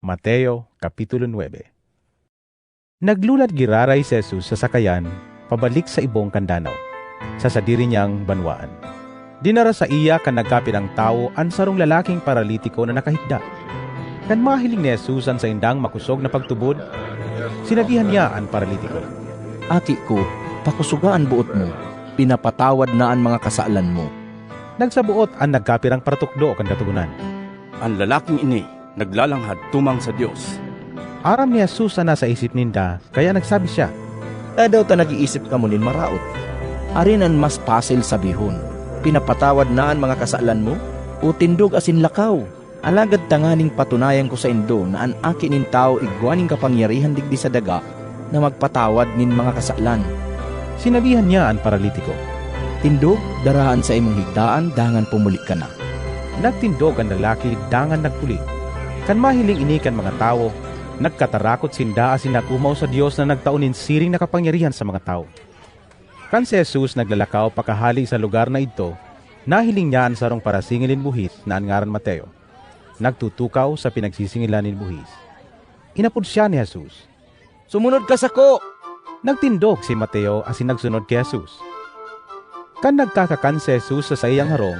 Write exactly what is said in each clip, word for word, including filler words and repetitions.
Mateo, Kapitulo nuebe. Naglulad giraray si Jesus sa sakayan pabalik sa ibong kan danaw, sa sadiri niyang banwaan. Dinara saiya kan nagkapirang tawo an sarong lalaking paralitiko na nakahigda. Kan mahiling ni Jesus an saindang makosog na pagtubod, sinabihan niya an paralitiko, "Aki ko, pakosoga an boot mo, pinapatawad na an mga kasalan mo." Nagsaboot an nagkapirang paratukdo kan Katogonan, "An lalaking ini naglalanghad tumang sa Dios." Aram ni Jesus an nasa isip ninda, kaya nagsabi siya, "Tadaw ta nag-iisip kamo nin maraot? Arin an mas pasil sabihon, 'Pinapatawad na an mga kasalan mo,' o 'Tindog asin lakaw'? Alagad tanganing patunayan ko saindo na an Aki nin Tawo igwa nin kapangyarihan digdi sa daga na magpatawad nin mga kasalan." Sinabihan niya an paralitiko, "Tindog, daraha an saimong higdaan, dangan pumuli ka na." Nagtindog an lalaki dangan nagpuli. Kan mahiling ini kan mga tawo, nagkatarakot sinda asin nag-omaw sa Dios na nagtao nin siring na kapangyarihan sa mga tawo. Kan si Jesus naglalakaw pakahale sa lugar na idto, nahiling niya an sarong parasingil nin buhis na an ngaran Mateo, nagtutukaw sa pinagsisingilan nin buhis. Inapod siya ni Jesus, "Sumunod ka sako!" Nagtindog si Mateo asin nagsunod ki Jesus. Kan nagkakakan si Jesus sa saiyang harong,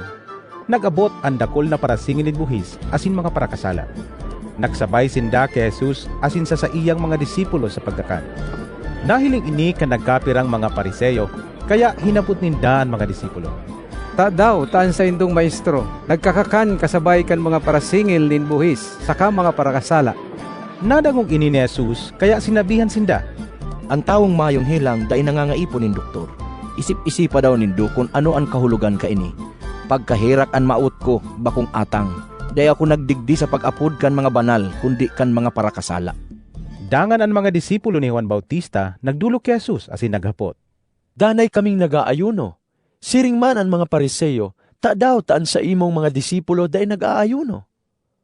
nag-abot an dakul na parasingil nin buhis asin mga parakasala. Nagsabay sinda ki Jesus asin sa saiyang mga disipulo sa pagkakan. Nahiling ini kan nagkapirang mga Fariseo, kaya hinapot ninda an mga disipulo, "Tadaw ta an saindong Maestro nagkakakan kasabay kan mga parasingil nin buhis saka mga parakasala?" Nadangog ini ni Jesus, kaya sinabihan sinda, "An tawong mayong helang dai nangangaipo nin doktor. Isip-isipa daw nindo kun ano an kahulogan kaini, 'Pagkaherak an mawot ko, bakong atang.' Dai ako nagdigdi sa pag-apod kan mga banal, kundi kan mga parakasala." Dangan an mga disipulo ni Juan Bautista nagdolok ki Jesus asin naghapot, "Danay kaming nag-aayuno, siring man an mga Fariseo, tadaw ta an saimong mga disipulo dai nag-aayuno?"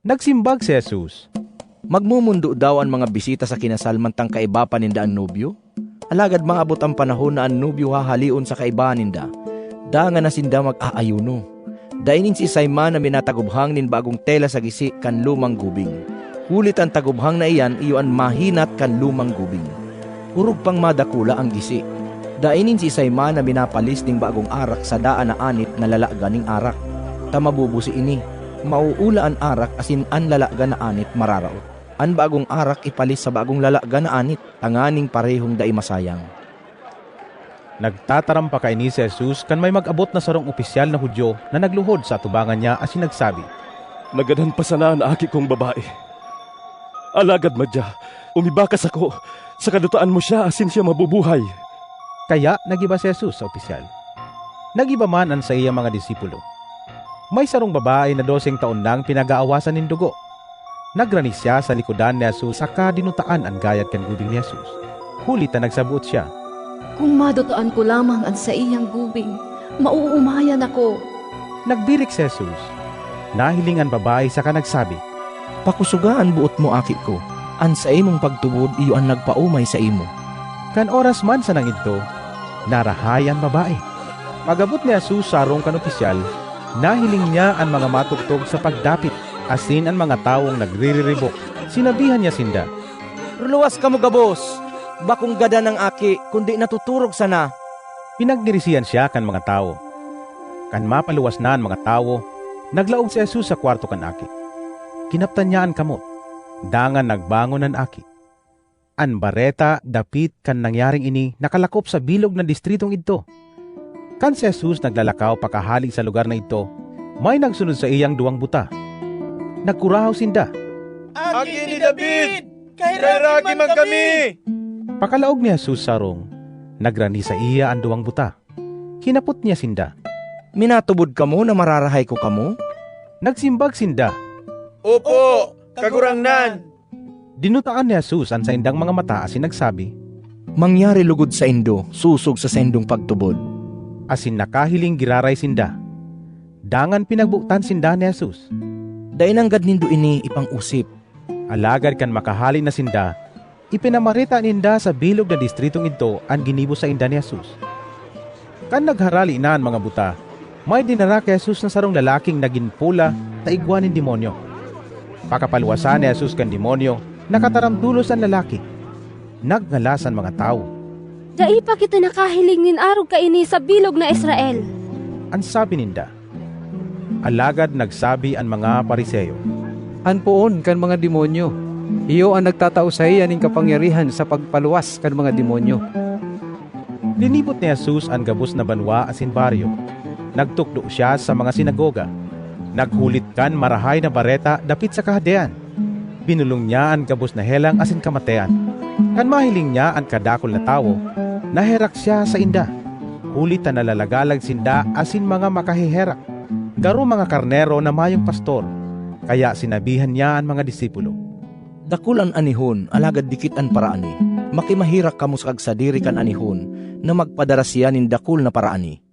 Nagsimbag si Jesus, "Magmomondo daw an mga bisita sa kinasal mantang kaiba pa ninda an nobyo? Alagad maabot an panahon na an nobyo hahaleon sa kaiba ninda, dangan na sinda mag-aayuno. Dai nin siisay man na minatagubhang nin bagong tela sa gisi kan lumang gubing, huli ta an tagubhang na iyan iyo an mahinat kan lumang gubing. Orog pang madakula an gisi. Dai nin siisay man na minapalis nin bagong arak sa daan na anit na lalagan nin arak, ta mabubusi ini. Mauula an arak asin an lalagan na anit mararaot. An bagong arak ipalis sa bagong lalagan na anit, tanganing parehong dai masayang." Nagtataram pa kaini si Jesus kan may mag-abot na sarong opisyal na Judio na nagluhod sa atubangan niya asin nagsabi, "Nagadan pa sana an aki kong babae. Alagad madya, umiba ka sako, saka dutaan mo siya asin siya mabubuhay." Kaya nag-iba si Jesus sa opisyal. Nag-iba man an saiyang mga disipulo. May sarong babae na doseng taon nang pinag-aawasan nin dugo. Nagrani siya sa likodan ni Jesus saka dinutaan an gayad kan gubing ni Jesus, huli ta nagsaboot siya, "Kun madutaan ko lamang an saiyang gubing, maoomayan ako." Nagbirik si Jesus. Nahiling an babae saka nagsabi, "Pakosoga an boot mo, aki ko. An saimong pagtubod iyo an nagpaomay saimo." Kan oras man sanang idto, narahay an babae. Pag-abot ni Jesus sa harong kan opisyal, nahiling niya an mga matugtog sa pagdapit asin an mga tawong nagririribok. Sinabihan niya sinda, "Ruluwas kamo gabos! Bakong gadan an aki, kundi natuturog sana." Pinagdirisihan siya kan mga tawo. Kan mapaluwas na an mga tawo, naglaog si Jesus sa kwarto kan aki. Kinaptan niya an kamot, dangan nagbangon an aki. An bareta dapit kan nangyaring ini nakalakop sa bilog na distritong idto. Kan si Jesus naglalakaw pakahale sa lugar na idto, may nagsunod saiyang duwang buta. Nagkurahaw sinda, "Aki ni David, kaheraki man kami!" Pakalaog ni Jesus sa harong, nagrani saiya an duwang buta. Hinapot niya sinda, "Minatubod kamo na mararahay ko kamo?" Nagsimbag sinda, "Opo, Kagurangnan." Dinutaan ni Jesus an saindang mga mata asin nagsabi, "Mangyari logod saindo sosog sa saindong pagtubod." Asin nakahiling giraray sinda. Dangan pinagbotan sinda ni Jesus. "Dai nanggad nindo ini ipang-osip." Alagad kan makahale na sinda, ipinamareta ninda sa bilog na distritong idto an ginibo sainda ni Jesus. Kan nagharale na an mga buta, may dinara ki Jesus na sarong lalaking nagin pola ta igwa nin demonyo. Pakapaluwasan ni Jesus kan demonyo, nakataram tolos an lalaki. Nagngalas an mga tawo. "Dai pa kita nakahiling nin arog kaini sa bilog na Israel," an sabi ninda. Alagad nagsabi an mga Fariseo, "An poon kan mga demonyo, iyo an nagtatao saiya nin kapangyarihan sa pagpaluwas kan mga demonyo." Linibot ni Jesus an gabos na banwa asin baryo. Nagtukdo siya sa mga sinagoga. Naghulit kan Marahay na Bareta dapit sa Kahadean. Binolong niya an gabos na helang asin kamatean. Kan mahiling niya an kadakul na tawo, naherak siya sainda, huli ta nalalagalag sinda asin mga makaheherak, garo mga karnero na mayong pastor. Kaya sinabihan niya an mga disipulo, "Dakul an anihon, alagad dikit an paraani. Makimaherak kamo sa kagsadiri kan anihon na magpadara siya nin dakul na paraani."